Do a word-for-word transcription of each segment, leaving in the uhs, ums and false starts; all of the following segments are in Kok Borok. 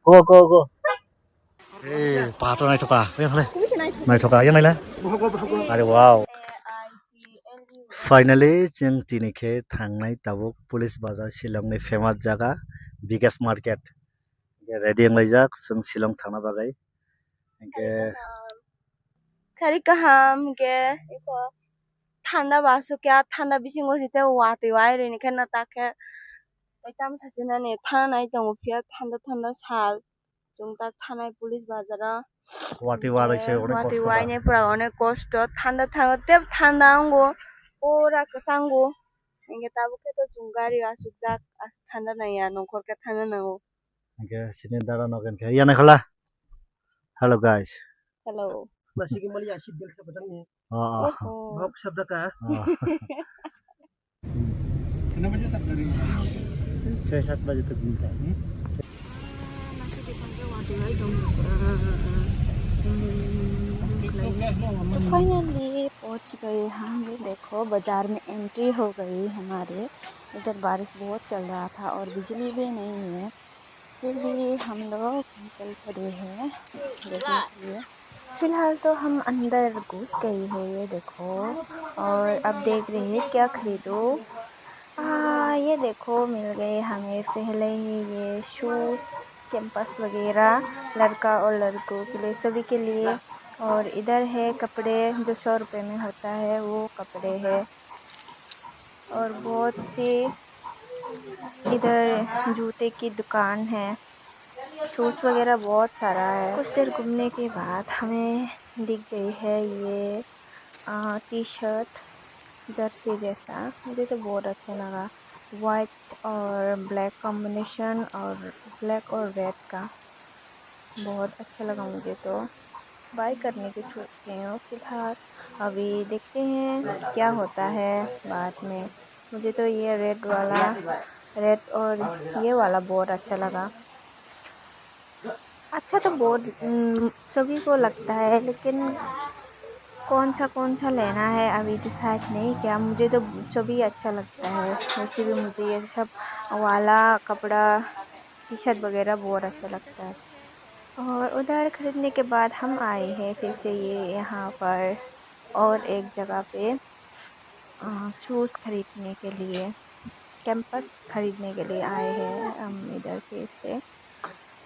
Go, go, go. Eh, pathor naithoka. Yang le. Naithoka, yang naila. Are wow. Finally, chwng tini khe thangnai tabuk Police Bazar, Shillong ni famous jaga, biggest market. Ready wnglaijak chwng Shillong thangna bagwi. Hinkhe sari kaham hinkhe thanda ba aswk ya, thanda bisingo site watwi wai rwini khe na ta khe tamo sachi nani thana nai tongo phiya thanda thanda sal chwng tak thanai Police Bazar o. Watwi warwi se hinkhe onek watwi kosto ba. Wainai pura onek kosto, thanda thango tei thanda wngo pura kwchango. Hinkhe tabuk khe to chwng gari o achukjak, aswk thanda nangya, nongkhor khe thanda nango. Hinkhe sini dara nok hinkhe yanai khala. Hello guys. Hello. Masih kembali ya, seat belt siapa tadi? Oh, oh. Oho. Bok sabda ka? Oh. Kenapa dia tak dari? Saya satu baju tu minta. Hmm? तो फाइनली पहुंच गए हम। ये देखो, बाज़ार में एंट्री हो गई हमारे। इधर बारिश बहुत चल रहा था और बिजली भी नहीं है, फिर भी हम लोग निकल पड़े हैं देखने के लिए। फिलहाल तो हम अंदर घुस गए हैं, ये देखो। और अब देख रहे हैं क्या खरीदो। आ, ये देखो, मिल गए हमें पहले ही ये शूज़, कैंपस वगैरह, लड़का और लड़कों के लिए, सभी के लिए। और इधर है कपड़े, जो सौ रुपये में होता है, वो कपड़े है। और बहुत सी इधर जूते की दुकान है, शूज़ वगैरह बहुत सारा है। कुछ देर घूमने के बाद हमें दिख गई है ये, अ, टी शर्ट, जर्सी जैसा। मुझे तो बहुत अच्छा लगा, वाइट और ब्लैक कॉम्बिनेशन और ब्लैक और रेड का। बहुत अच्छा लगा मुझे तो। बाय करने की सोच रही हूँ फिलहाल, अभी देखते हैं क्या होता है बाद में। मुझे तो ये रेड वाला, रेड और ये वाला बहुत अच्छा लगा। अच्छा तो बहुत, उम, सभी को लगता है, लेकिन कौन सा कौन सा लेना है अभी डिसाइड नहीं किया। मुझे तो सभी अच्छा लगता है, वैसे भी मुझे ये सब वाला कपड़ा, टी शर्ट वगैरह बहुत अच्छा लगता है। और उधर खरीदने के बाद हम आए हैं फिर से ये यहाँ पर और एक जगह पे, अ, शूज़ खरीदने के लिए, कैंपस खरीदने के लिए आए हैं हम इधर फिर से।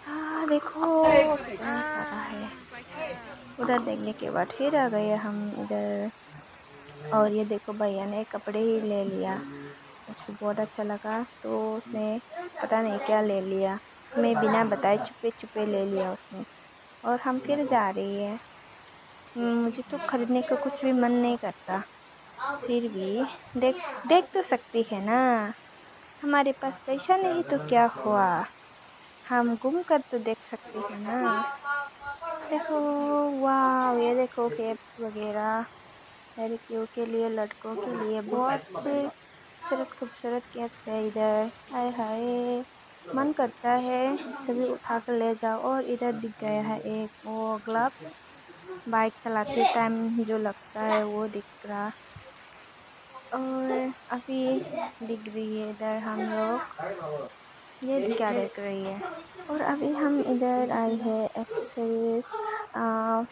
हाँ, देखो, कितना सारा है। उधर देखने के बाद फिर आ गए हम इधर। और ये देखो, भैया ने कपड़े ही ले लिया, उसको बहुत अच्छा लगा, तो उसने पता नहीं क्या ले लिया, हमें बिना बताए चुपे चुपे ले लिया उसने। और हम फिर जा रही है। हम्म, मुझे तो खरीदने का कुछ भी मन नहीं करता, फिर भी देख, देख तो सकती है ना, हमारे पास पैसा नहीं तो क्या हुआ, हम घूम कर तो देख सकते हैं ना। देखो, वाह, ये देखो, कैप्स वगैरह लड़कियों के लिए, लड़कों के लिए बहुत अच्छे खूबसूरत खूबसूरत कैप्स है इधर। हाय हाय, मन करता है सभी उठा कर ले जाओ। और इधर दिख गया है एक वो ग्लव्स, बाइक चलाते टाइम जो लगता है वो दिख रहा। और अभी दिख रही है इधर हम लोग, ये क्या देख रही है। और अभी हम इधर आए हैं एक्सेसरीज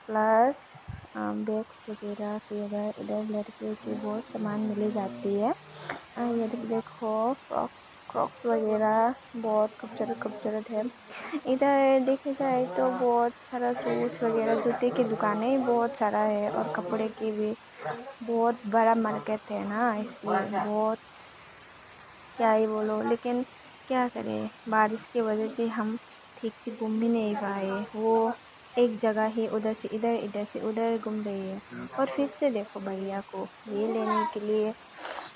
प्लस बैग्स वगैरह के। इधर इधर लड़कियों की बहुत सामान मिली जाती है। अ, ये देख- देखो, फ्रॉक, क्रॉक्स वगैरह बहुत खूबसूरत खूबसूरत है। इधर देखा जाए तो बहुत सारा शूज़ वगैरह, जूते की दुकानें बहुत सारा है और कपड़े की भी। बहुत बड़ा मार्केट है ना, इसलिए बहुत, क्या ही बोलो, लेकिन क्या करें, बारिश की वजह से हम ठीक से घूम भी नहीं पाए। वो एक जगह ही उधर से इधर, इधर से उधर घूम रही है। और फिर से देखो भैया को ये लेने के लिए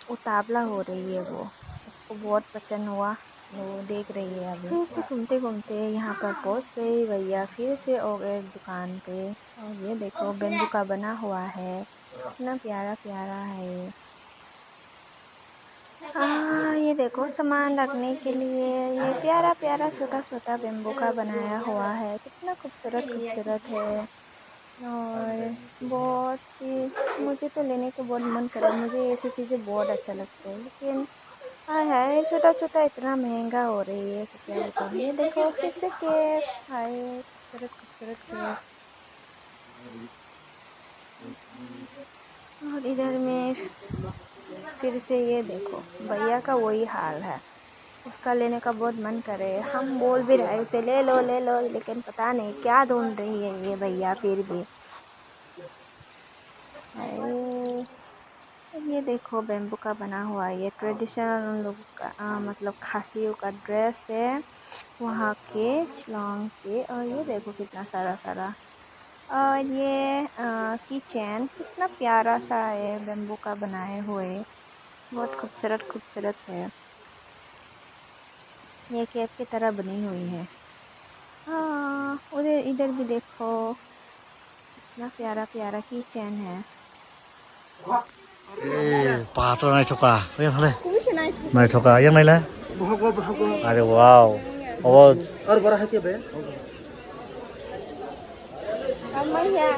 उतावला हो रही है वो, उसको बहुत पसंद हुआ, वो देख रही है अभी। फिर से घूमते घूमते यहाँ पर पहुँच गए भैया फिर से और एक दुकान पे। और ये देखो, बेम्बू का बना हुआ है, इतना प्यारा प्यारा है। आ, ये देखो, सामान रखने के लिए ये प्यारा प्यारा छोटा छोटा बेम्बू का बनाया हुआ है, कितना खूबसूरत खूबसूरत है। और बहुत सी, मुझे तो लेने का बहुत मन करे, मुझे ऐसी चीज़ें बहुत अच्छा लगता है, लेकिन हाय हाय, छोटा छोटा इतना महंगा हो रही है, क्या बताऊँ। ये देखो, फिर से केव। हाय, खूबसूरत, खूबसूरत केव। और इधर में फिर से ये देखो, भैया का वही हाल है। उसका लेने का बहुत मन कर रहे हैं। हम बोल भी रहे हैं उसे, "ले लो, ले लो," लेकिन पता नहीं क्या ढूंढ रही है ये भैया फिर भी। अरे, ये देखो, bamboo का बना हुआ है। ये traditional उन लोगों का, अ, मतलब खासियों का dress है वहाँ के, शिलोंग के। और ये देखो, कितना सारा सारा। और ये, अ, keychain, कितना प्यारा सा है, bamboo का बनाए हुए, बहुत खूबसूरत खूबसूरत है। ये केव की तरह बनी हुई है। हाँ, उधर, इधर भी देखो, इतना प्यारा प्यारा keychain है। ए, पात्र नाइथोका। ओया थाले। नाइथोका, yang naila? अरे wow। अब। और बड़ा है क्या बे?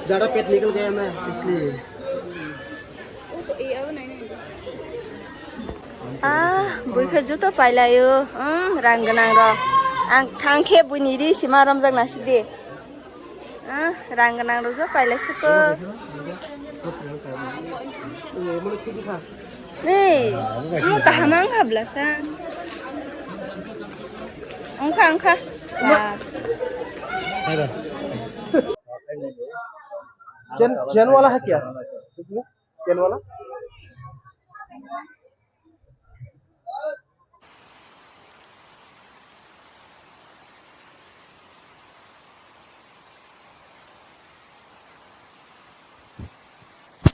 जड़ा पेट निकल गया ना, इसलिए। Ah, buikha juto pailaio. Hmm, rang gwnang rok. Ang thangkhe buini ri sima romjak nasidi. Ah, rang gwnang rok jo pailai suko. Nei, mo kaham ang kha blasa. Ang kha, ang kha. Ah. चैन, चैन वाला है क्या? चैन वाला?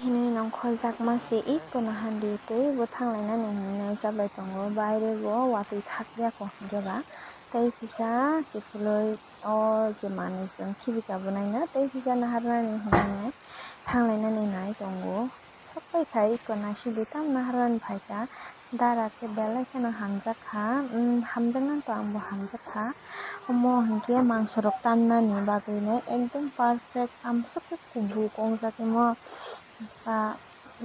Hini nongkhor jakma se iko no handi tei bo thanglainani hinwi chabai tongo, baire bo watwi thakya ko hinkhe ba tei kisa kiphilwi o je manwi chwng khibika bo naina tei kisa naharnani hinwi thanglainani nai tongo. Sok pai kha iko naisidi tamo naharnani phaikha. Dara khe belai kheno hamjak kha, um, hamjaknani to ang bo hamjak kha. Omo hinkhe mangso rok tamnani bagwi no ekdom perfect, amsok khe kubuk wngjak imo. Ba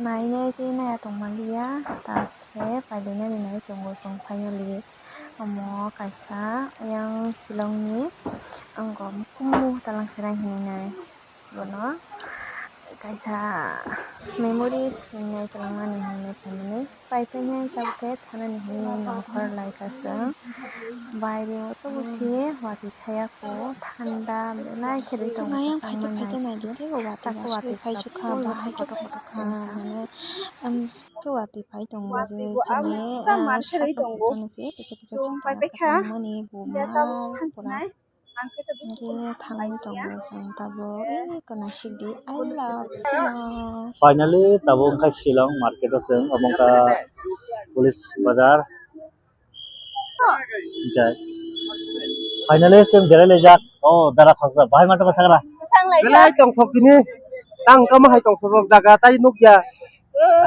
nainai tei naiya tongmaliya, ta khe pailainani nai tongo chwng finally. Omo kaisa yang Shillong ni, ang bo kumu talang serai hinwi nai. Bono kaisa memories hinwi twlangmani hinwi phaimani, paipainai tabukhe thanani hinwi nongkhor laikha chwng. Baire o tobo se watwi thaya kho, thanda belai khe rwi tongo. Ayang phai tongmani phai tongmani naisidi, tei bo watwi takhuk watwi phai phai phai sukha, phai bahai khe phai sukha hinwi, am, khe watwi phai tongo je chini, ah, sakno phai tongmani se kicha kicha singtang khasangmani buma pura. Hingke thangwi tongo chwng tabuk, eh, kono sikdi, I love Shillong. Finally, tabuk wngkha Shillong market o chwng, omo wngkha police bazar. Hingke finally chwng berai laijak. Oh, dara khoroksa, bahai ma tongkha sakra? Belai tongthok tini, tang kamo hai tongthok jaga tai nukya.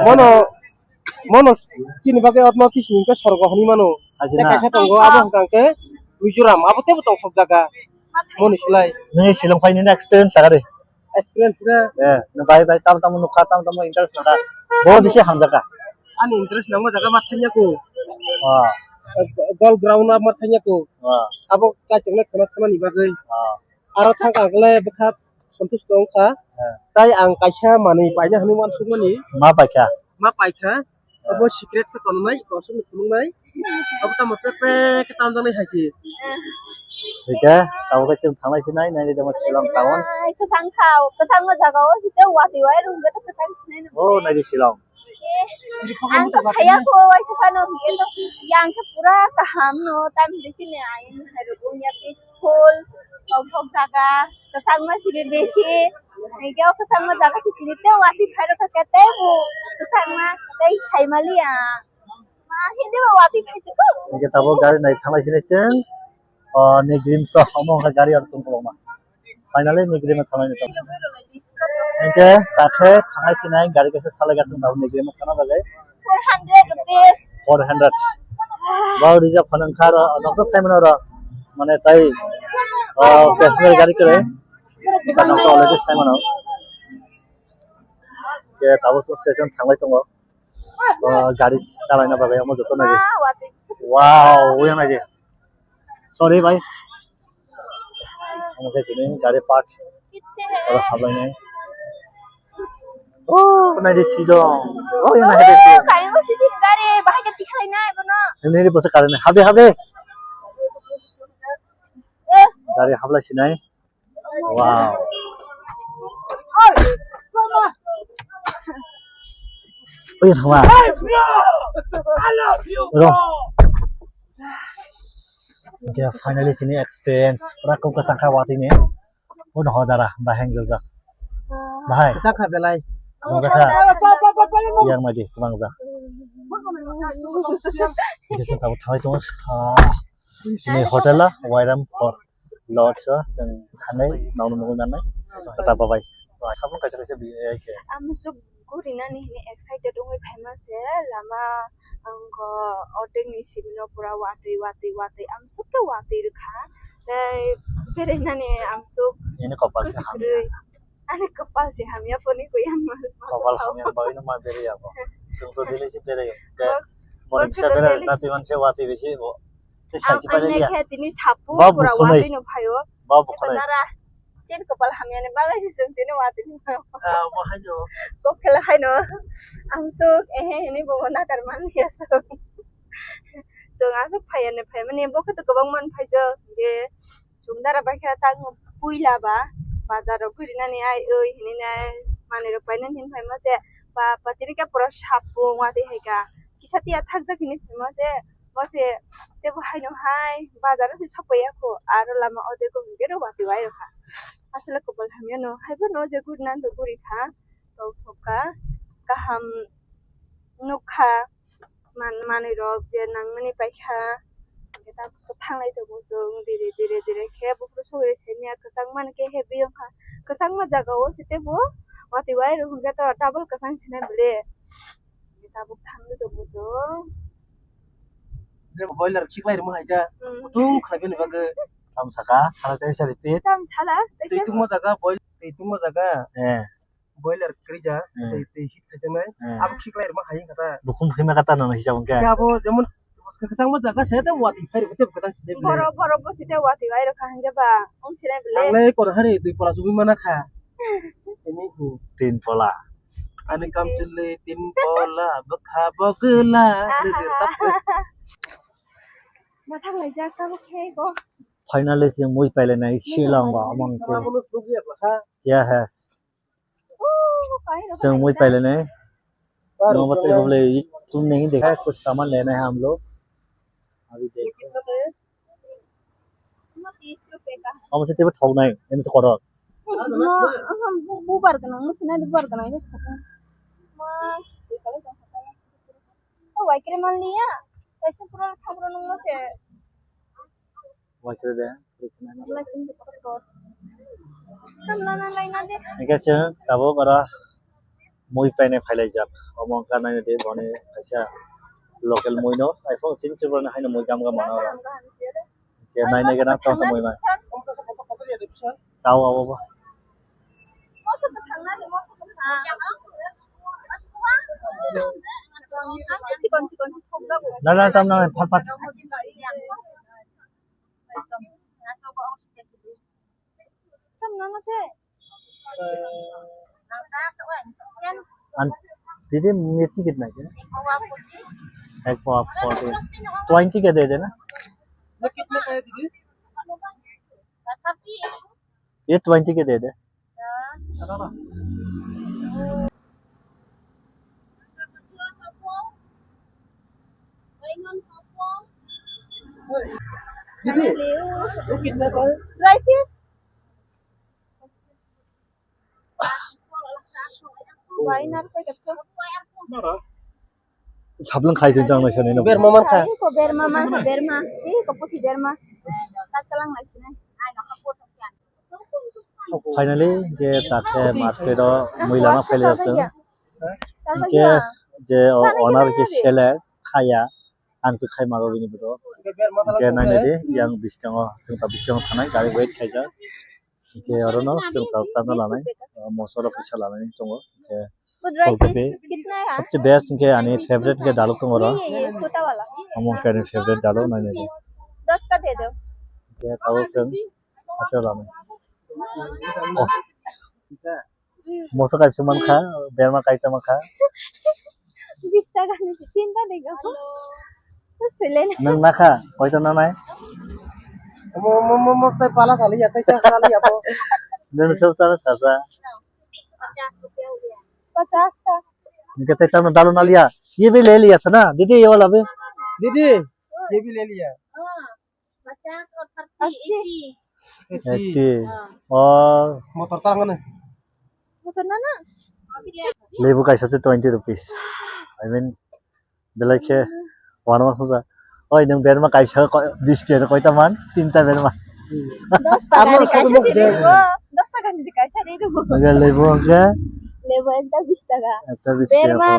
Bono Mono chini bagwi otmo kisu hwnkhe sorgo hwnwi mano. Tei kaisa tongo, abo hwnkha hwnkhe Mizoram, abo teibo tongthok jaga. Moni slai. Nini Shillong phainani experience sakha de? Experience na? Eh, nini bai bai tamo tamo nukha, tamo tamo interest nangkha. Bo bisi hamjakha. Ani interest nangma jaga ma thangya ko. Ah. Golf ground ma thangya ko. Ah. Abo kaitorno khana khana ni bagwi. Ah. Aro thangkha hwnkhe bwkha santusto wngkha. Ah. Tai ang kaisa manwi paina hwnwi uansukmani. Ma paikha? Ma paikha. Abo secret khe tongnai, kosong ni phunuknai. Abo tamo pek pek khe tamjaknai hai se. Hingke, tamo khe chwng thanglai sinai, naini tamo Shillong town. Ai, kwchang kha, kwchangma jaga o, hite watwi wai rwngkhe to kwchang sinai no. Oh, naidi Shillong. Ang to thaya kho, waisa phano, hingke to yang khe pura kaham no, tam hili sini ayang hai rwgwngya peaceful, tongthok jaga. Kwchangma simi besi. Hingke o kwchangma jaga se tini tei watwi phai rwkha khe tei bo kwchangma tei saimaliya. Ma hindi ba watwi phai se ko. Hingke tabuk gari nai thanglai sini chwng. O, Nigrim so, omo hwnka gari aro tong kolokma. Finally, Nigrim thanglai ni tong. Hingke takhe thanglai sini gari kaisa salai gasung tabuk Nigrim thangna bagwi. Four hundred rupees. Four hundred. Bau reserve phano wngkha aro, nokno sai mano aro. Mane tai, ah, passenger gari kwrwi. Nokno already sai mano. Ke tabuk station thanglai tongo. o gari chalaina bagwi omo joto nai. Wow, uya nai de. Sorry bhai. Omo khe sini gari part. Oro habai nai. Oh, nai de sidong. Oh, ya nai de. Kayo sini gari bahai ke tikhlai nai bono. Ini ini bose kare nai. Habe habe. Gari hablai sinai. Wow. Oye, thoma. Bro. Okay, finally sini experience. Pura kok kasang kha watwi ni. Uno ho dara, bahai jajak. Bahai. Jaka belai. Jaka. Yang madi, kumang jak. Biasa tahu tahu itu. Ah, ini hotel lah, Wairam Fort. Lodge o chwng thangwi nokno nugwi mannai. Tata babai. Sabung kaisa kaisa bi ai khe. Ang musuk gurinani hini excited wngwi phaima se lama ang kho ordek ni simi no pura watwi watwi watwi ang musuk khe watwi rwkha. Tei berainani ang musuk. Nini kopal se hamya. Ani kopal se hamya phone koi ang ma. Kopal hamya bagwi no ma beraya bo. Chwng to daily se beraio. Ke morning se berai na twi man se watwi bisi bo. Tei sai se pailai ya. Khe tini sapu pura watwi no phaio. Ba bukhunai. Nara, chini kopal hamyani bagwi se chwng tini watwi no. Ah, bo haino. Kok khela haino. Ang suk ehe hini bo nakar man ya suk. Chwng asuk phaiya ne phaimani bo khe to kwbang man phaijak. Ge chwng dara bai khe tang puila ba bazar rok guri nani ai oi hini nai manwi rok painani hin phaima se ba patini khe pura sapu watwi hai kha. Kisa tiya thakjak hini phaima se. Bo se tebo haino hai bazar o se sopaiya kho aro lama o de kok hwnkhe rw watwi wai rokha. Aswk le kopal hamya no hai phano o je guri nang guri kha tongthok kha kaham nukha man manwi rok je nangmani paikha hwnkhe ta thanglai tongo chwng dire dire dire khe buphuru sogwi saimanya kwchangma khe heavy wngkha kwchangma jaga o se tebo watwi wai rw hwnkhe to double kwchang sinai bwle. Tabuk thangwi tongo chwng. Je boiler khiklai rwma hai ja. Hmm. Kutung khlai bini bagwi. Tam saka, sala tei sa repeat. Tam sala, tei twi sa tungma jaga, boil-, twi tungma jaga. Eh. Boiler kwrwi ja, eh, tei, tei heat khai jaknai. Eh. Abo khiklai rwma hai wngkha ta. Bukhum khaima kata no hisab wngkha. Khe abo jemon kwchangma jaga se tei watwi phai rwma tei kwchang sini bwle. Boro, boro bo se tei watwi wai rwkha hwnkhe ba, wng sinai bwle. Ang le kono hari twi pola chugui mana kha. Ini hi. Tin pola. Ani kamchwlwi tin pola bwkha bogwla. Aha. Mathang laijak tabuk khe bo. Finally chwng mui pailainai Shillong o omo hwnkhe. Yes. Chwng mui pailainai. Nokbar tei bo bwlai tum neng dekha kuch saman lena hai hum log. Abhi dekho. Omo se tebo thok nai, em se kotor. Mo, aha, bu-, bubar gwnang, mo sinai bubar gwnang, just thok nai. Ma, o waikre man liya, kaisa pura thamro nung mo se. Waikre de. Hingke chwng tabuk oro mui painai phailaijak. Omo wngkha naina di boni kaisa local mui no. Iphone sini Tripura ni haino mui gam gam mano oro. Hingke naina gana tong tong mui man. Tao abo bo. Dada tam nang phat phat. An, didi mirchi kitna ke? Ek poa forty. Twenty ke de de na? ये ट्वेंटी के दे दे। दीदी, वो कितना का है? Dry fish. Sablang khai tong tong naisani no. Berma man kha. Ko berma man kha, berma. Ih, ko puthi berma. Tatkalang naisini. Finally, je takhe market o mui lama phailai aswng. Hingke je o owner ke seller khaya, ang se khai mago bini bwtwi. Hingke naina di, yang biskango, chwng ta biskango thanai gari wait khaijak. Hingke orono chwng ta tamo lanai, moso rok kisa lanai tongo. Hingke Food rice is कितना है? Sabse best hwnkhe ani favorite hwnkhe daluk tongo oro. ये, ये, ये, छोटा वाला। Omo hwnkhe ani favorite daluk, nainai di. दस का दे दो। Hwnkhe tabuk chwng hati rami. Oh. Moso kaisa mankha, berma kaisa mankha. Bis taka ni tinta dega. Bus tile na. Nwng nakha, koita nanai? Mo, mo, mo, mo, tai pala kali ya, tai kya kali ya, po. Nwng sob sara sasa. पचास रुपया हो गया। पचास का। इनके तो इतना डालो ना लिया। ये भी ले लिया था ना दीदी, ये वाला भी। दीदी, ये भी ले लिया। हाँ, पचास और अस्सी। अस्सी। अस्सी। हाँ। और मोटर तांगने। मोटर ना ना। Lebu kaisa se twenty rupees. I mean, belai khe wanama khuja. Oi, nwng berma kaisa ko-, bish taka koita man? Tinta berma. दस taka ni kaisa se lebu. दस taka ni kaisa lebu. Oke, lebu hwnkhe? Lebu ekta bish taka. Ekta bish taka. Berma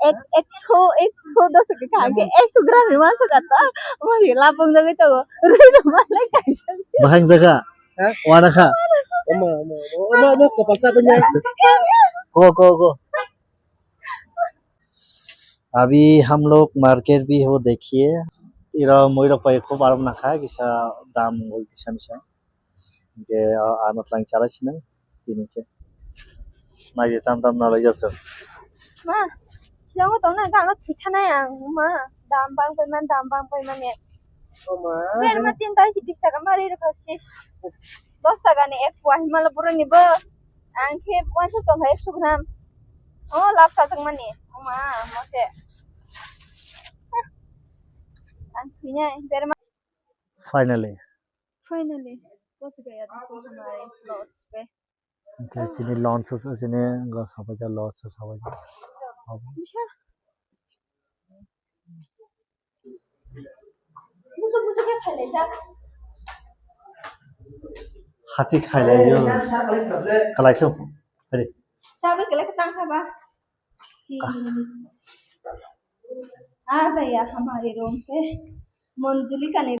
ek, ek tho, ek tho दस taka kha, hwnkhe ekso gram ni mansa kha ta. Omo lapung jagwi tongo. Rwi rwma le kaisa se. Bahai wngjakha? Ha? Wanakha? Omo, omo, omo, omo, omo, kopal sa punya. Ko, ko, ko. अभी हम लोग मार्केट भी हो देखिए। Iro moi rok pai khub aram nakha, kisa dam wngwi kisa misa. Hingke ano tlang chala sinai tini khe. Nai tam tam nalai jaso. Ma, siyango tong na gana thikha nai ang ma. Dam bang pai man, dam bang pai man ne. Berma tinta si bis taka mari rwkha si. दस taka ni ek pua himala boroni bo. Ang khe wansa tongkha ekso gram. O lab chajakmani. O ma, mose. Ang thwinai berma. Finally. Finally, पहुंच गया था हमारे लॉज पे। Okay, chini launch o, chini go sabaja lodge o sabaja. Bisa. Musu musu ke phalai jak. Hati khailai yo. Kalai thung. Ready. Sabi kele ketang kha ba. आ गया हमारे रूम पे मंजुलिका ने।